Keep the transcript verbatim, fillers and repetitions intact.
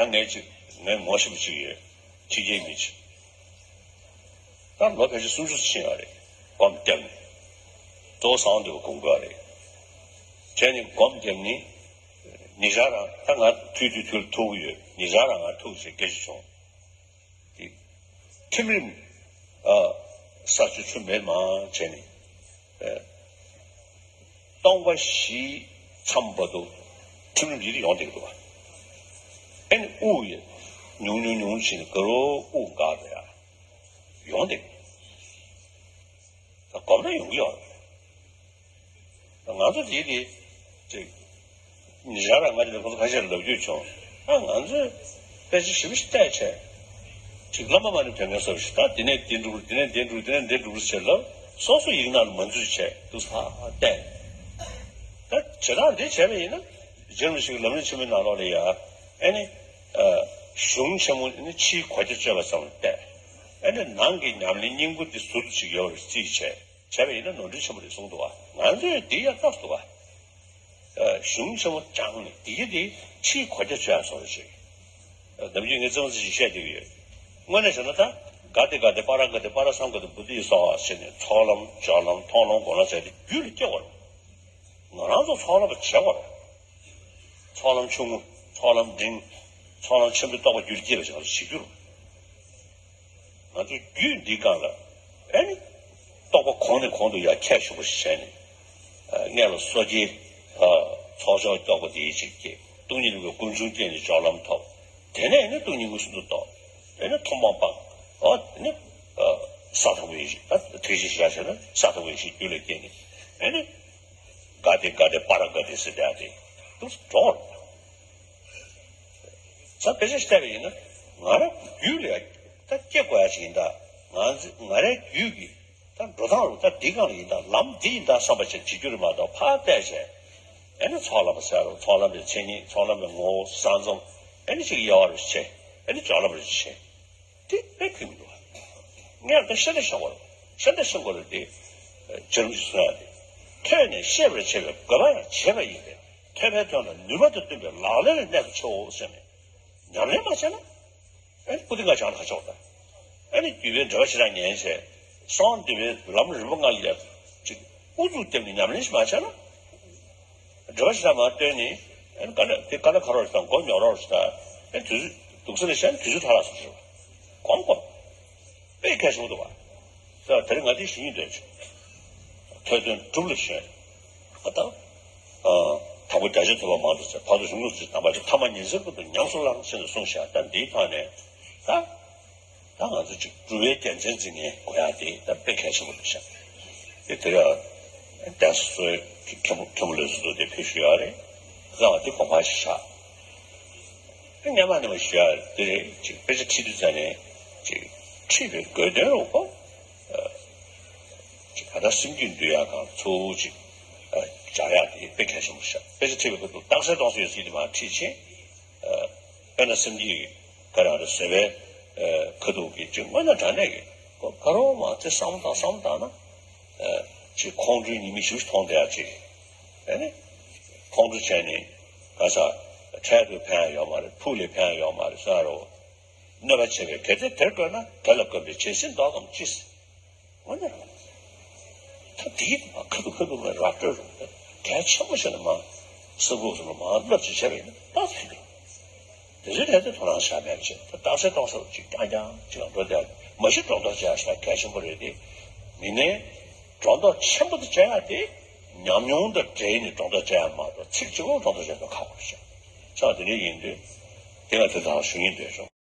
ཡང་ངས་ཅིག་ངས་ངོ་ཤེས་པ་ཅིག་ཡོད། ཕྱི་རྒྱལ་མི་ཅིག་ད་ལོ་ཕལ་ཆེར་སུམ་ཅུ་ཕྱིན་ཡོད་རེད། སྒོམ་བརྒྱབ་ནས། གཙོ་བོ་གསང་བ་འདུས་པ་སྒོམ་དགོས་རེད། བྱས་ནས་སྒོམ་བརྒྱབ་ནས། ཉེ་ཆར་རང་ད་ང་དུས་དུས་དུས་ལ་ཐུག་གི་ཡོད། ཉེ་ཆར་རང་ང་ཐུག་བྱས་སྐད་ཆ་བྱུང་། དེ། ཁྲིམས་རིམ། ཨ། ས་ཆུ་ཆུ་མེད་མ་བྱས་ནས། ཨ། སྟོང་པ་བཞི་མཚམས་བར་དུ་ཁྲིམས་རིམ་འདི་ཡོང་བསྡད་ཀྱི་འདུག་བ། ཨེ་ནི་དབུགས་ཡིན། ཉུང་ཉུང་ཉུང་ཕྱིན་དགའ་རོགས་དབུགས་འགག་འགྲོ་ཡ། ཡོང་བསྡད་ཀྱི་འདུག་ད་སྒོམ་ན་ཡོང་གི་ཡོད་རེད། ང་ཚོ་དེ་དེ་ཅིག་ཉེ་ཆར་ང་དེ་ཁོང་ཚོ་ཁ་ཤས་ལབ་རྒྱུ་བྱུང་། ཨ་ང་ཚོས་དཔེ་ཆ་ཞིབ་ཞིབ་བལྟས་བྱས། ཅིག་བླ་མ་མ་ཎི་དོན་མཁན་སོགས་ཞིག་ད་དེ་ནས་དེ་འགྲུབ་དེ་ནས་དེ་འགྲུབ་དེ་ནས་དེ་འགྲུབ་ཟེར་ལབ། སོ་སོ་ཡིག་ནང་ལ་མ་འཛུལ་བྱས་འདུག་ས་བལྟས། ད་བྱེ་བྲག་འདི་བྱས་པ་ཡིན་ན་རྗེ་རིན་པོ་ཆེ་གི་ལམ་རིམ་ཆེན་མོའི་ནང་ལོགས་ལ་ཡ། ཨེ་ནི། གཞུང་ཆེན་མོ་ནི་ཕྱིའི་གོ་རྒྱ་གཅོད་པ་ཙམ་ལ་བལྟས། ཨེ་ནི་ནང་གི་ཉམས་ལེན་སྙིང་པོ་འདི་ཟུར་དུ་ཅིག་ཡོད་པར་རྩིས་བྱས། བྱས་པ་ཡིན་ན་ནོར་འཁྲུལ་ཆེན་པོ་རེད་གསུངས་འདུག་བ། ང་ཚོས་འདི་ཡང་བཀག་འདུག་བ། གཞུང་ཆེན་མོ་སྦྱངས་ནས་འདི་ཡི་འདི་ཕྱིའི་གོ་རྒྱ་ཆོད་ཡ་བཟོ་འདྲ་ཞིག་ནམ་རྒྱུན་ངས་རྩེད་མོ་རྩེ་ཞིག་བཤད་བསྡད་ཀྱི་ཡོད། དངོས་གནས་བྱས་ན་ད་ག་ཏེ་ག་ཏེ་པ་ར་ག་ཏེ་པ་ར་སཾ་ག་ཏེ་བོ་དྷི་སྭཱ་ཧཱ་ཟེར་ནས་ཚོགས་ལམ་སྦྱོར་ལམ་མཐོང་ལམ་སྒོམ་ལམ་བྱས་ཏེ་རྒྱུད་ལ་སྐྱེ་བ་རེད། ང་རང་ཚོ་ཚོགས་ལམ་པ་བྱེད་དགོས་རེད། ཚོགས་ལམ་ཆུང་ངུ། ཚོགས་ལམ་འབྲིང་། ཚོགས་ལམ་ཆེན་པོའི་རྟོགས་པ་རྒྱུད་ལ་སྐྱེས་པ་ཞིག་ང་ཚོ་བྱེད་རྒྱུ་རེད། ང་ཚོའི་རྒྱུད་འདིའི་སྒང་ལ་ཨེ་ནི། རྟོགས་པ་གོང་ནས་གོང་དུ་ཡར་ཁྱད་ཞུགས་པ་ཞིག་བྱས་ནས། སྔོན་ལ་སོ་སྐྱེའི་ཚོགས་མཆོག་སྐྱོབ་པ་དེའི་ཅིག་སྐྱེས། སྟོང་ཉིད་རིག་པའི་ཀུན་འབྱུང་སྐྱེས་ནས་སྦྱོར་ལམ་ཐོབ། དེ་ནས་ཨེ་ནི་སྟོང་ཉིད་མངོན་སུམ་དུ་རྟོགས། ཨེ་ནི་མཐོང་སྤང་སྤངས། ཨོ་ཨེ་ནི། ས་དང་པོའི་ཡེ་ཤེས་ད་ཐེག་ཆེན་ཞེས་བྱ་ན་ས་དང་པོའི་ཡེ་ཤེས་རྒྱུད་ལ་སྐྱེས་ནས་ཨེ་ནི། ག་ཏེ་ག་ཏེ་པ་ར་ག་ཏེ་ཟེར་བསྡད་དེ་འདུག་སེ་འགྲོ་བར། ས་དཔེ་ཆ་ཞིག་བལྟས་པ་ཡིན་ན་ང་རང་རྒྱུད་ལ་ད་སྐྱེ་དགོས་ཡ་ཞིག་ཡིན་ད། ང་ང་རའི་རྒྱུད་ཀྱི་ད་འགྲོ་སྟངས་རུ་ད་འདི་གང་ལ་ཡིན་ད་ལམ་འདི་ཡིན་ད་བསམ་པ་ཅིག་བྱེད་རྒྱུ་རེད་མ་གཏོགས་ཕར་བལྟས་བྱས་ཨེ་ནི་ཚོགས་ལམ་པ་ཟེར་རོ། ཚོགས་ལམ་པའི་མཚན་ཉིད་ཚོགས་ལམ་པའི་ངོ་བོ་ས་མཚམས་ཨེ་ནི་ཅིག་དབྱེ་བ་རུ་བྱས་ཨེ་ནི་སྦྱོར་ལམ་རུ་བྱས། དེ་དཔེ་ཁུལ་མི་འདུག་བ། ངས་ད་ཤེས་བྱ་ཤེས་དགོས་རེད། ཤེས་བྱ་ཤེས་དགོས་རེད་དེ། ཇེ་རིང་ཞིག་སོང་ཡ་དེ། ཐོས་ནས་ཤེས་པར་བྱེད་པའི་དགོས་པ་ཡང་བྱེད་པ་ཡིན་ཏེ། ཐོས་པའི་དོན་ལ་ནུས་པ་དང་བསྟུན་པའི་ལག་ལེན་ལ་གནས་པར་བྱའོ་ཟེར་ནས། ཉམས་ལེན་མ་བྱས་ན། ཨེ་ནི་པུ་ཏི་ང་བྱང་ལ་ཁ་ཕྱོགས་དང་། ཨེ་ནི་བརྒྱུད་པའི་འགྲེལ་པ་ཞེ་དྲག་ཉན་བྱས། གསང་བ་འདུས་པའི་ལམ་རིམ་པ་ལྔ་ལ་ཡ། ཅིག་ཨུ་ཚུགས་བརྒྱབ་ནས་ཉམས་ལེན་ཞིག་མ་བྱས་ན། འགྲེལ་པ་ཞིག་མར་བཏོན་ནས་ཨེ་ཀ་ན་དེ་ཀ་ན་ཁ་རོག་ཞིག་དང་མགོ་ཉོག་རོག་ཞིག་དང་ཨེ་དུས་ཚོད་འདུག་ས་ནས་བཤད་ན་དུས་ཚོད་ཐ་ལག་སོགས་ཞིག་གོམ་གོམ་དཔེ་གལ་ཆེན་པོ་འདུག་བ། ས་དེ་རིང་ང་དེ་ཞུ་སྙིང་འདོད་བྱུང་། ཐོས་དོན་སྒྲུབ་ལ་ཞོན། ཨ་དང་། དང་པོ་རྒྱ་ཆེར་ཐོས་པ་མང་དུ་བྱས་ཕར་ཚུར་གཞུང་ལུགས་ཀྱི་དམ་པ་ཐ་མ་ཉིན་མཚན་ཀུན་ཏུ་ཉམས་སུ་བླངས་ཟེར་ནས་གསུངས་བཞག་ད་འདིའི་ཐོག་ནས་ད། ད་ང་ཚོ་ཅིག་སྒྲུབ་པའི་རྒྱལ་མཚན་འཛིན་མཁན་དགོས་ཡ་དེ་ད་དཔེ་གལ་ཆེན་པོ་རེད་ཤག་དེ་དེ་ར་གདན་ས་གཙོས་མཁན་པོ་མཁན་པོ་ལས་བཟོ་འདུག་དེ་ཕེབས་ཞུ་ཡ་རེད། ད་དེ་དགོངས་པ་ཞིག་བཞག་དེ་སྔ་མ་ནས་མ་ཞུ་ཡ་དེ་རེད། ཅིག་དཔེ་ཆ་ཁྲིད་དུས་ཙ་ནས་ཅིག་ཁྲིད་པའི་དགོས་དོན་རུ་གོ། ཅིག་ག་ད་སེམས་རྒྱུད་འདུལ་ཡ་གང་ཚུར་ཅིག་སྦྱར་ཡ་དེ་དཔེ་གལ་ཆེན་པོ་ཞིག་དཔེ་ཆ་ཁྲིད་པའི་ཁ་ཐུག་རྟགས་གསལ་སྟོང་གསལ་ཡོད་ཚད་དེ་མ་ཁྲིད་ཕྱིན། དཔེར་ན་སེམས་ཀྱི་ག་རང་རེ་བཟོད་པའི་ཁ་ཐུག་གི་ཅིག་དངོས་གནས་དྲང་གནས་ཀྱི་ག་རོ་མ་ཚེ་བསམ་བཏང་བསམ་བཏང་ན་ཅིག་ཁོང་ཁྲོའི་ཉི་མ་ཞིག་མཐོང་བསྡད་ཡ་ཅིག་ཨ་ནི་ཁོང་ཁྲོ་བྱས་ནས་ག་ས་འཕྲལ་དུ་ཕན་ཡ་ཡོད་མ་རེད། ཕུགས་ལ་ཕན་ཡ་ཡོད་མ་རེད་ཟེར་རོ། གནོད་པ་བྱེད་པའི་གལ་ཏེ་དེར་བཀོད་ན་དེ་ལ་བཀོད་པའི་ཇི་སྲིད་བཟློག་གམ་ཅི། འོ་ན། ད་དེའི་ཐོག་ཁ་ཐུག་ཁ་ཐུག་ལ་ར་སྤྲོད་རུང་གལ་ཆེན་པོ་ཞིག་ལ་མ་ས་ཁུག་སུ་ལ་མ་བསླབ་ཅིག་བྱས་པ་ཡིན་ན་ད་ཚིག་གི་དེ་ཚོའི་ཐད་དུ་དོ་སྣང་བྱ་མེད་ཅེས་ད་རྟགས་གསལ་གཏོང་ས་ཅིག་རྐྱང་རྐྱང་ཅིག་ལ་འགྲོ་བསྡད་མ་གཞི་སྒྲོ་འདོགས་བཅད་ཡ་ཞེ་དྲག་གལ་ཆེན་པོ་རེད་དེ། མི་སྣའི་སྒྲོ་འདོགས་ཆེན་པོ་དེ་བཅད་ཡ་དེ་ཉམས་མྱོང་དང་འབྲེལ་ནས་སྒྲོ་འདོགས་བཅད་ཡ་མ་གཏོགས་ཚིག་གཅིག་པོ་སྒྲོ་འདོགས་བཅད་ཡ་ཁག་པོ་རེད་ཤག་ད་དེ་འདྲ་ཡིན་དུས་དེ་ང་དེ་དག་ཞུ་སྙིང་འདོད་བྱུང་།